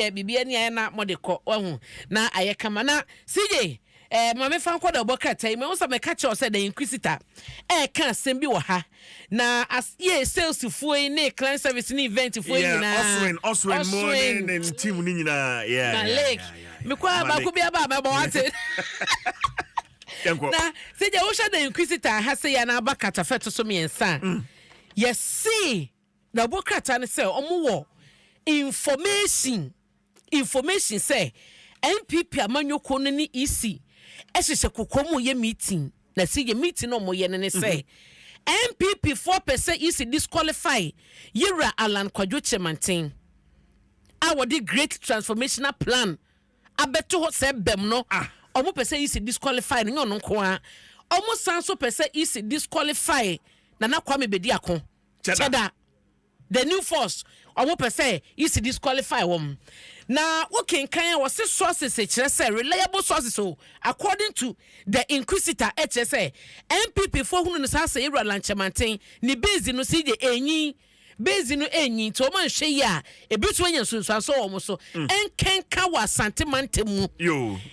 Biribi ani ayɛ na mode kɔ wahu na ayɛ kama na CJ eh, ma mefa nkɔ dɛ ɔbɔ krataa yi mu ɛho sɛ mɛka kyerɛ sɛ the inquisitor ɛɛka asɛm bi wɔ ha na as yɛ sales foɔ yi ne client service ne event foɔ yi nyinaa Oswin Oswin mo ne ne team ne nyinaa yeah Malik mekɔ a baako bi aba a mɛbɔ wate na CJ wohwɛ the inquisitor ha sɛ yɛ na aba katafɛ to so mmiɛnsa a yɛse Na ɔbɔ krataa no sɛ ɔmo wɔ information information sɛ NPP amanyɔkuo no ne EC hyehyɛ kokoa mu yɛ meeting na si yɛ meeting no ɔmo yɛ no ne sɛ NPP foɔ pɛ sɛ EC disqualify Yewura Allan Kwadwo Kyerematen a wɔde Great Transformational Plan abɛto hɔ sɛ bɛm no ɔmo pɛ sɛ EC disqualify no nyɛ ɔno nko ara ɔmo san so pɛ sɛ EC disqualify Nana Kwame Bediako. Cheddar, The New Force, wɔn pɛ sɛ EC disqualify wɔn. Na wo kenkan a wɔse sources kyerɛ sɛ reliable sources o, according to The Inquisitor ɛkyerɛ sɛ NPP foɔ hunu no saa sɛ Yɛwura Lankyɛmanten ne base no CJ ɛnyin, base no ɛnyin nti wɔn anhwɛ yie a ɛbɛtumi anya nsunsuansoɔ wɔ wɔn so ɛnkenka wɔ Asante mantam mu.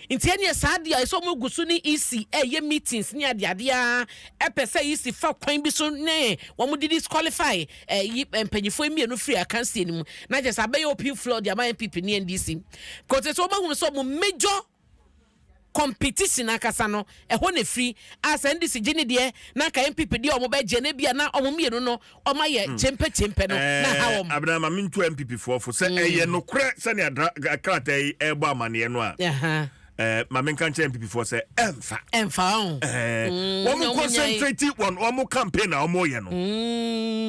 Nti ɛneɛ saa deɛ ɛsɛ wɔn gu so ne EC ɛyɛ meetings ne adeade ara ɛpɛ sɛ EC fa kwan bi so ne wɔn de disqualify ɛyi mpanyinfoɔ mmienu firi akansie no mu na kyerɛ sɛ abɛyɛ open floor de ama NPP ne NDC kɔtɛ sɛ wɔn ahunu sɛ wɔn major competition ankasa no ɛhɔ na efiri a sɛ NDC gye ne deɛ na nka NPP deɛ wɔn bɛgye na ebia na wɔn mmienu no wɔn ayɛ kyempɛ kyempɛ no na ha wɔn. Abena ma mentu NPP foɔ fo sɛ ɛyɛ nokorɛ sɛnea krataa yi ɛrebɔ amaneɛ no a. Ma menka nkyerɛ NPP foɔ sɛ ɛmfa. Ɛmfa ho. Wɔn concentrate wɔn wɔn campaign a wɔn yɛ no.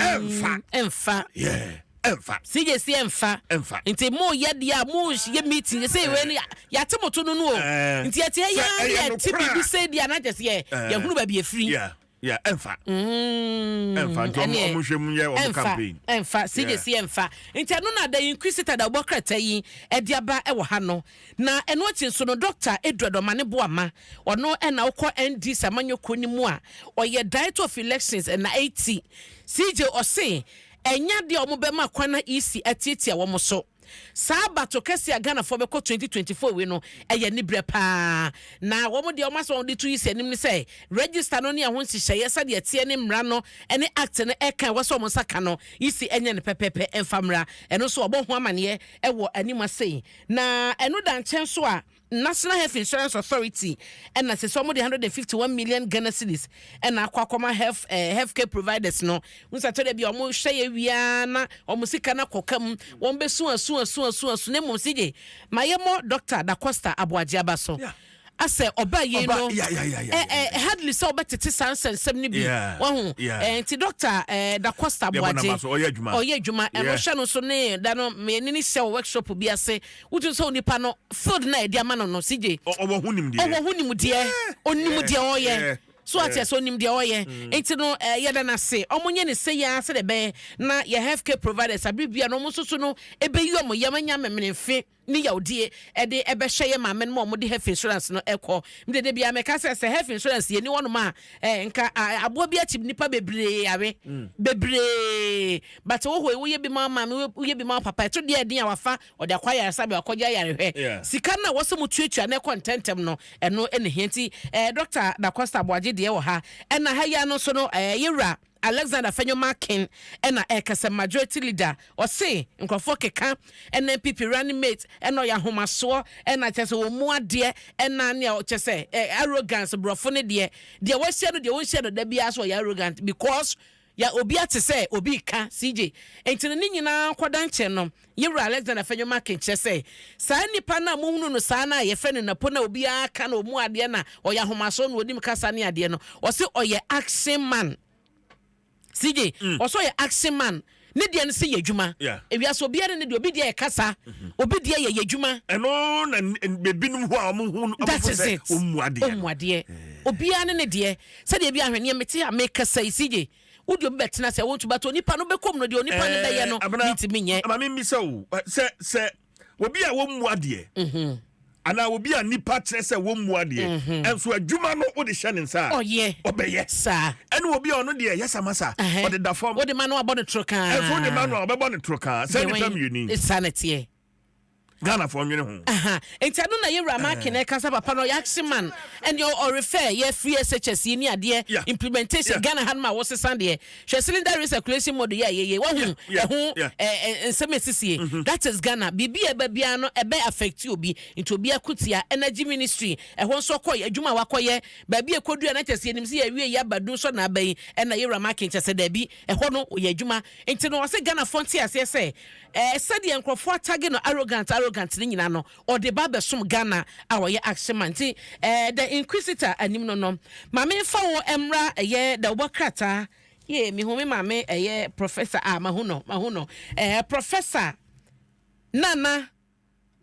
Ɛmfa. Ɛmfa. Yeah. Ɛmfa. CJC ɛmfa. Ɛmfa. Nti mo yɛ deɛ a mo yɛ meeting sɛ wei no yɛate mo to no no o. Nti yɛte ha yɛ yɛte biribi sɛ deɛ anagye sɛ yɛ yɛhunu baabi efiri. Yeah. Yeah, ɛmfa. Ɛmfa nti ɔmo ɔmo hwɛ mu yɛ ɔmo campaign. Ɛmfa CJC ɛmfa. Nti ɛno na the Inquisitor da ɔbɔ krataa yi ɛde aba ɛwɔ ha no. Na ɛno akyi nso no Doctor Edward Omane Boama ɔno ɛna ɔkɔ NDC amanyɔkuo no mu a ɔyɛ Director of Elections ɛna AT. CJ ɔse ɛnyɛ adeɛ a ɔmo bɛma kwan na EC atiatia wɔn so. Saa abato kɛseɛ a Ghanafoɔ bɛkɔ 2024 wei no, ɛyɛ aniberɛ paa. Na wɔn deɛ wɔn asɛm a wɔde to yi si anim ne sɛ, register no ne ɛho nhyehyɛeɛ sɛdeɛ ɛteɛ ne mmara no ne act no ɛka ɛwɔ sɛ wɔn nsa ka no, yi si ɛnyɛ no pɛpɛɛpɛ ɛmfa mmra. Ɛno nso wɔbɔ ho amaneɛ ɛwɔ anim ase. Na ɛno da nkyɛn nso a, National Health Insurance Authority ɛna sɛ sɛ wɔde 151 million Ghana cedis ɛna akɔ akɔma health eh, healthcare providers no. N sɛ atɔdeɛ bi a wɔn hwɛ yɛ wia na wɔn sika no akɔ kam, wɔn bɛsu asu asu asu asu na mmom sigye ma yɛ mɔ Dr. Da Costa Aboagye aba so. Asɛ ɔba yei no ɛ ɛ hardly sɛ ɔbɛtete saa nsɛnsɛm no bi wahu ɛ nti Dr. ɛ Da Costa Aboagye ɔyɛ adwuma ɛno hyɛ no nso ne da no mmienu ne hyɛ wɔ workshop bi ase. Wotumi sɛ onipa no field no a yɛde ama no no CJ. Ɔwɔ ho nimdeɛ. Ɔwɔ ho nimdeɛ. Onim deɛ ɔyɛ. So ate ase onim deɛ ɔyɛ. Nti no yɛda no ase. Ɔmo nyɛ no sei ara sɛdeɛ ɛbɛyɛ na yɛ health care providers abere biara no ɔmo nso so no ɛbɛyi ɔmo yam anya amemenemfe ne yawdie ɛde ɛbɛhyɛ yɛ maame nom a ɔmo de health insurance no ɛkɔ. Me deɛ da biara mɛka sɛ sɛ health insurance yɛ ni hɔ nom a nka aboa bi akyi nipa bebree awe. Bebree. But wo hɔ yi woyɛ bi ma wo maame woyɛ bi ma wo papa ɛto deɛ ɛden a wafa Ɔde akɔ ayaresabea wakɔgye ayarehwɛ. Sika no a wɔsɛ mo tuatua na ɛkɔ ntɛntɛm no, ɛno na ehia. Nti eh, Dɔkta Da Costa Aboagye deɛ wɔ ha. Ɛna ha yi ara no nso no, eh, yɛwura Alexander Afenyo Markin ɛna ɛrekasa, Majority Leader. Ɔse nkurɔfoɔ keka ɛna NPP running mate ɛna ɔyɛ ahomasoɔ ɛna kyerɛ sɛ wɔn mu adeɛ ɛna nea kyerɛ sɛ eh, arrogance borɔfo no deɛ deɛ wɔahyia no deɛ wɔnhyia no da biara so ɔyɛ arrogant because Ya obi ate sɛ obi reka CJ. Enti no ne nyinaa nkɔda nkyɛn no, Yewura Alexander Afenyo-Markin kyerɛ sɛ, saa nipa no a mohunu no saa no a yɛfrɛ no Napo no a obiara ka no ɔmu adeɛ na ɔyɛ ahomasoɔ na ɔnim kasa ne adeɛ no, ɔse ɔyɛ action man. CJ, ɔse ɔyɛ action man. Ne deɛ no sɛ yɛ adwuma. Ewiase obiara ne ne deɛ, obi deɛ yɛ kasa, obi deɛ yɛ yɛ adwuma. Ɛno na ebinom hɔ a wɔn ho That is sɛ it. wɔn mu adeɛ. Ɔmmu adeɛ. Obiara ne ne deɛ. Sɛdeɛ bi ahwɛ neɛ mete a mekasa yi CJ, wode obi bɛtena ase a wɔntu but onipa no bɛkɔ mu no deɛ onipa no bɛyɛ no Abena, mentumi nyɛ. ma memmisa o, sɛ sɛ obi a wɔmmu adeɛ anaa obi a nipa kyerɛ sɛ wɔmmu adeɛ ɛnso adwuma no wode hyɛ ne nsa a Ɔyɛ. ɔbɛyɛ Saa. ɛne obi a ɔno deɛ yɛsamasa Ɛhɛ. ɔde da fam Wode ma no abɔ no toro kaa. ɛnso wode ma no a ɔbɛbɔ ne toro kaa sɛ Deɛ nipa wɔn- mmienu yi Saa na ɛteɛ. Ghanafoɔ nwene ho. Aha, nti ɛno na yɛwura Markin ɛka sɛ papa no ɔyɛ action man, ɛne ɔrefɛ yɛ free SHS yi ne adeɛ implementation. Ghana ha no ma wɔsesa deɛ, hwɛ, cylinder recirculation model yɛ ayɛyɛ wahu ɛho nsɛm esisie. That is Ghana. Biribi a ɛba biara no, ɛbɛ affect obi, nti obi akutia. Energy Ministry ɛhɔ nso ɔkɔ adwuma a wakɔyɛ, baabi a ɛkɔdua na kyɛ sɛ yɛnim sɛ yɛwie yɛ aba dum so na aba yi, ɛna yɛwura Markin kyɛ sɛ daabi, ɛhɔ no ɔyɛ adwuma. Nti no ɔsɛ Ghanafoɔ nte aseɛ sɛ sɛdeɛ nkurɔfoɔ atage no arrogant arrogant ne nyinaa no, ɔde ba abɛsom Ghana a ɔyɛ action man. Nti The Inquisitor anim no maame nfa wo mmra. Ɛyɛ dawubɔ krataa yee mihu me maame, ɛyɛ Professor a mahu no Professor Nana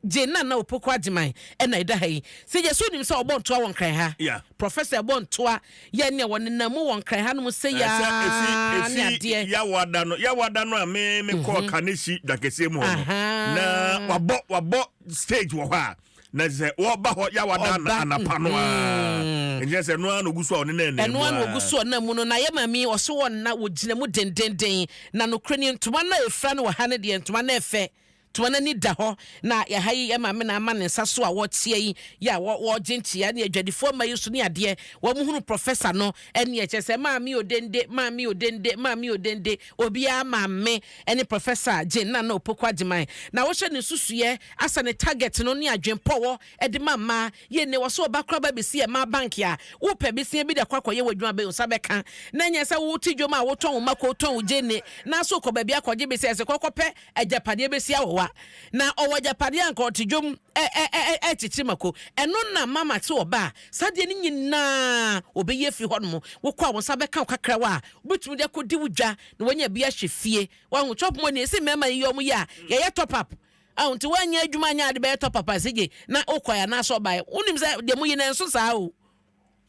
Gye Nana Opoku Agyeman ɛna ɛda ha yi sɛ yɛ so nim sɛ ɔbɔ ntoa wɔ Nkran ha. Professor ɛbɔ ntoa yɛ nea wɔnenam mu wɔ Nkran ha no mu sɛ yaa ne adeɛ. Yawada no, yawada no a me kɔɔ Kaneshie dakɛseɛ mu hɔ no, na wabɔ stage wɔ hɔ a, na sɛ wɔba hɔ yawada anapa no a, nkyɛn sɛ ɛno ara na ogu so a ɔne na ɛnam. Ɛno ara na ogu so ɔnam mu no, na yɛ maame ɔso wɔ nna wɔgyina mu dendenden, na nokorɛ ni, ntoma no a efura no wɔ ha no deɛ, ntoma no ɛfɛ, ntoma no ani da hɔ. Na yɛha yi, yɛ maame na ama ne nsa so a wɔteɛ yi yɛ a wɔregye nkyea ne adwadifoɔ mma yi so ne adeɛ. Wɔn hunu professor no, ɛne ɛkyɛ sɛ maame odende, maame odende, maame odende, obiara maame ɛne Professor Jane Nana Opoku Agyeman. Na wɔhyɛ ne nsusuiɛ asa ne target no ne adwempɔwɔ ɛde ma mmaa yɛ ne wɔ so. Ɔba koraa ba bɛsi ɛmaa bank a wopɛ besia bi de akɔ akɔyɛ wɔ adwuma bɛyɛ nsa bɛka, na nyɛ sɛ wote dwom a wotɔn wo mako, wotɔn wo gyeene, na so kɔ baabi akɔgye besia sɛ kɔkɔpɛ agyapadeɛ bɛsi awɔwa na ɔwɔ agyapadeɛ anka ɔte dwom ɛkyekyere mako. Ɛno na mama te ɔba a saa deɛ no nyinaa ɔbɛyi afiri hɔ nom. Wokɔ a, wo nsa bɛka wo kakrawa a wobɛtumi de akɔdi wo dwa na wanya bi ahwɛ fie. Wahu chop money ɛsɛ mmarima yi yɛ ɔmo yɛ a yɛyɛ top up ahu, nti woanyɛ adwuma anyɛ ade bɛyɛ top up a sɛ gye na wokɔɛ anaasɛ ɔbaeɛ. Wonim sɛ deɛ moyi no ɛnso saa o,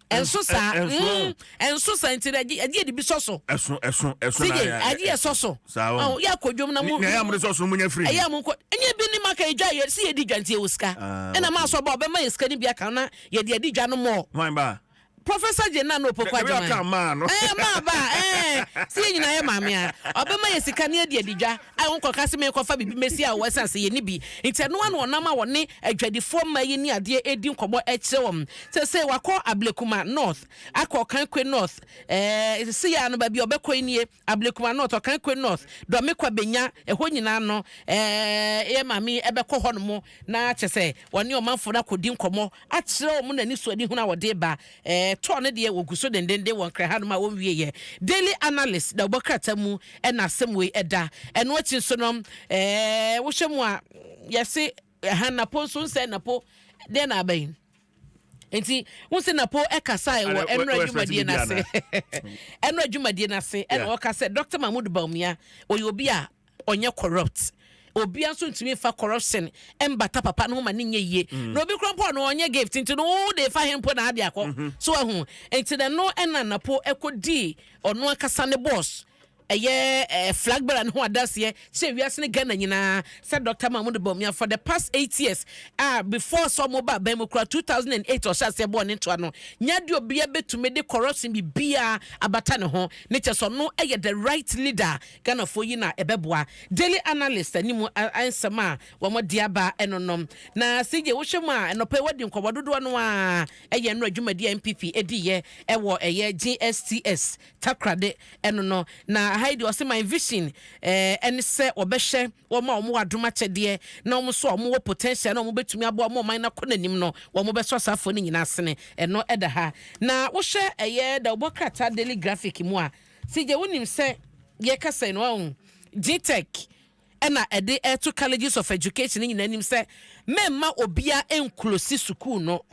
ɛnso saa. Ɛnso saa, nti agye yɛde bi sɔ so. Ɛso, ɛso, ɛso. Sigye agye yɛ sɔ so. Saa o. Yɛ akɔ dwom na mo na yɛ amode sɔ so mo nya firi. Ɛyɛ mo nkɔ ɛnyɛ bi ne maka edwa yɛ si yɛ di dwa, nti yɛ wɔ sika. Ɛna maa sɔ ba ɔbɛma yɛ sika ni bi aka na yɛde adi dwa no mɔ. Hwan ba? Professor Jane Nana Opoku Agyeman. Ɛbi maa no. Maa ba si yɛ nyinaa yɛ maame a ɔbɛma yɛ sika ne yɛde adi dwa a wɔn kɔka sɛ mekɔfa bibi mesi a wɔsan sɛ yɛ ni bi. Nti ɛno ano ɔnam a wɔne adwadifoɔ mmaa yi ne adeɛ edi nkɔmɔ ɛkyerɛ wɔn sɛ wakɔ Ablekuma North, akɔ Ɔkankwe North. Si yɛ ano baabi a ɔbɛkɔ yi nie: Ablekuma North, Ɔkankwe North, Dɔme Kwabenya, ɛhɔ nyinaa no yɛ maame ɛbɛkɔ hɔ nom na kyɛ sɛ wɔne ɔmanfoɔ no akɔdi nkɔmɔ akyerɛ wɔn n'ani so ani hunu a wɔde ba. Tɔɔ no deɛ, wɔgu so dendenden wɔ Nkran hanom a wɔnwie yɛ. Daily Analyst na wɔbɔ krataa mu ɛna asɛm wei ɛda. Ɛno akyi nso no, wohyɛ mu a, yɛse ɛha Napo nso nsɛ Napo deɛ na aba yi. Nti n sɛ Napo ɛkasa wɔ ɛnura dwumadie n'ase, ɛnura dwumadie n'ase, ɛna ɔka sɛ Dr Mahmood Bawumia ɔyɛ obi a ɔnyɛ corrupt. Obia nso ntumi nfa corruption mbata papa no ho ma ne nyɛ yie. Na obi kura mpo no ɔnyɛ gift, nti no wo de fa hɛn mpo na ade akɔ so ahu. Nti na no ɛna Napo ɛkɔ di ɔno ankasa ne boss ɛyɛ flag bearer ne ho adanseɛ kyerɛ wiase ne Ghana nyinaa sɛ Dr Mahmood Bawumia, for the past 8 years a before sɛ ɔmo ba abɛn mu kura 2008 ɔhyɛ aseɛ bɔɔ ne ntoa no, nyade obia bɛtumi de corruption bibiara abata ne ho ne kyɛ sɛ ɔno ɛyɛ the right leader Ghanafoɔ yi na ɛbɛboa. Daily Analyst anim nsɛm a wɔn de aba ɛno nom. Na CJ, wohwɛ mu a, ɛnɔpɛ wɔdi nkɔmɔ dodoɔ no a ɛyɛ nnora dwumadi a NPP ediiɛ ɛwɔ ɛyɛ GSTS Takoradi ɛno no. Na ha yi deɛ, ɔsɛ my vision ɛne sɛ wɔbɛhyɛ wɔn a wɔn wɔ adom akyɛdeɛ na wɔn nso a wɔn wɔ potential na wɔn bɛtumi aboa wɔn ɔman no akɔ n'anim no, wɔn bɛsɔ asaafoɔ no nyinaa asene. Ɛno ɛda ha. Na wohyɛ ɛyɛ dawubɔ krataa Daily Graphic mu a, CJ, wonim sɛ yɛkasa yi no ɔho GTEC ɛna ɛde ɛto colleges of education nyinaa anim sɛ mɛmma obiara nclose sukuu no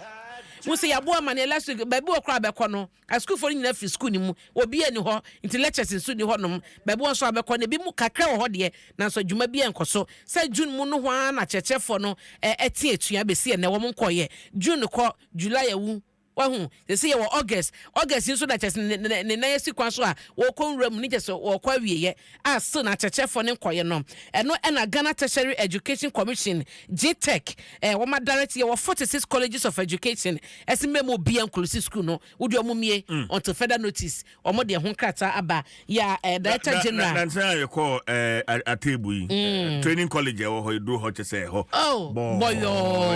mo sɛ yɛaboa ma ne last week. Baabi wɔ koraa bɛkɔ no, asukuufoɔ no nyinaa firi sukuu no mu, obiara ni hɔ, nti lectures nso ni hɔnom. Baabi wɔ nso abɛkɔ no, ebi mu kakra wɔ hɔ deɛ, nanso adwuma bi nkɔ so. Sɛ June mu no hɔ ara na kyerɛkyerɛfoɔ no ɛte atua bɛsi ɛnɛ wɔn nkɔyɛ. June kɔ, July awu. Wahu sɛ yɛwɔ August. August nso na kyerɛ sɛ ne nan asi kwan so a wɔkɔ nwura mu ne kyerɛ sɛ wɔkɔ awieɛ a, still na akyerɛkyerɛfoɔ ne nkɔyɛ no. Ɛno ɛna Ghana Tertiary Education Commission, GTEC, wɔma direct yɛwɔ 46 colleges of education ɛsɛ mmɛma obia nclose school no, wode ɔmo mie until further notice. Ɔmo de ɛho nkrataa aba yɛ a Director General. Nansan a yɛkɔ Atebu yi, training college ɛwɔ hɔ, ɛduru hɔ kyɛ sɛ ɛhɔ Oh, bɔyɔɔ.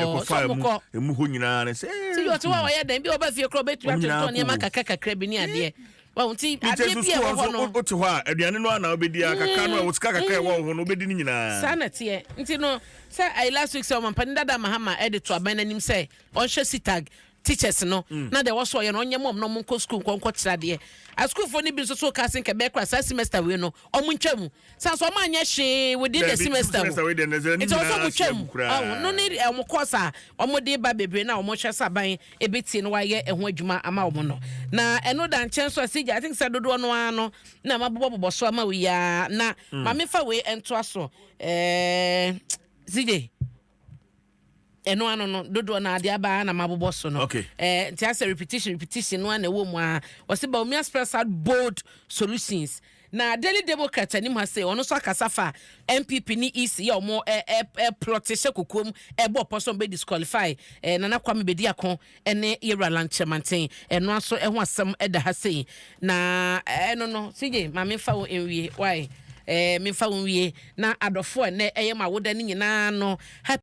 Yɛkɔfa Sɛ ɔmo emu kɔ. Emu hɔ nyinaa ne sɛ Sɛ yɛ ɔte hɔ a, ɔyɛ dɛn bi a, ɔba fie korɔ, ɔbɛtumi Ɔmo nyinaa atontɔn nneɛma kɔ. kakra kakra bi ne adeɛ wɔn ti nkyɛn adeɛ so bi a sukuu ɛwɔ hɔ nso no. Wote hɔ a, aduane no ana wobɛdi a, kakra no a wɔ sika kakra a ɛwɔ wo ho no, wobɛdi no nyinaa. Saa na teɛ. Nti no sɛ ayi last week sɛ ɔmampanin dada Mahama ɛde to aban n'anim sɛ ɔnhwɛ CETAG teachers no na deɛ wɔsɔ ɔyɛ no, ɔnyɛ mɔm na ɔmo nkɔ school nkɔ kyerɛ adeɛ. Asukuufoɔ no bi nso so ka se nkɛ bɛɛ kora saa semester wei no ɔmo ntwa mu san so ɔmo anyɛ hwee within the Dabi, semester. semester wei deɛ, ne Nti ɔsɛ nyinaa ɔmo ahyɛ twa mu mu koraa. Ɔho no ne ɔmo course a ɔmo de ba bebree na ɔmo hwɛ sɛ aban ebetie no wayɛ ɛho adwuma ama ɔmo no. Na ɛno da nkyɛn so a, sigya, I think sɛ dodoɔ no ara no na ma bobɔbobɔ so ama wei yaa na maame fa wei ntoa so. Sigye, ɛno ano no dodoɔ no adeɛ aba na mabobɔ so no. Nti asɛ repetition repetition no a na ɛwɔ mu a, wɔsi Bawumia spells out bold solutions. Na Daily Democrat anim ha sɛ ɔno nso akasa fa NPP ne EC yɛ ɔmo ɛ ɛ ɛ plot hyɛ kokoam ɛbɔ ɔpɔ so ɔmo bɛ disqualify Nana Kwame Bediako ɛne Yewura Alan Kyerematen. Ɛno nso ɛho asɛm ɛda ha sei. Na ɛno no, CJ, maame fa wo nwie wae, memfa wo nwie na adɔfoɔ ɛnɛ ɛyɛ ma awoda no nyinaa no happy.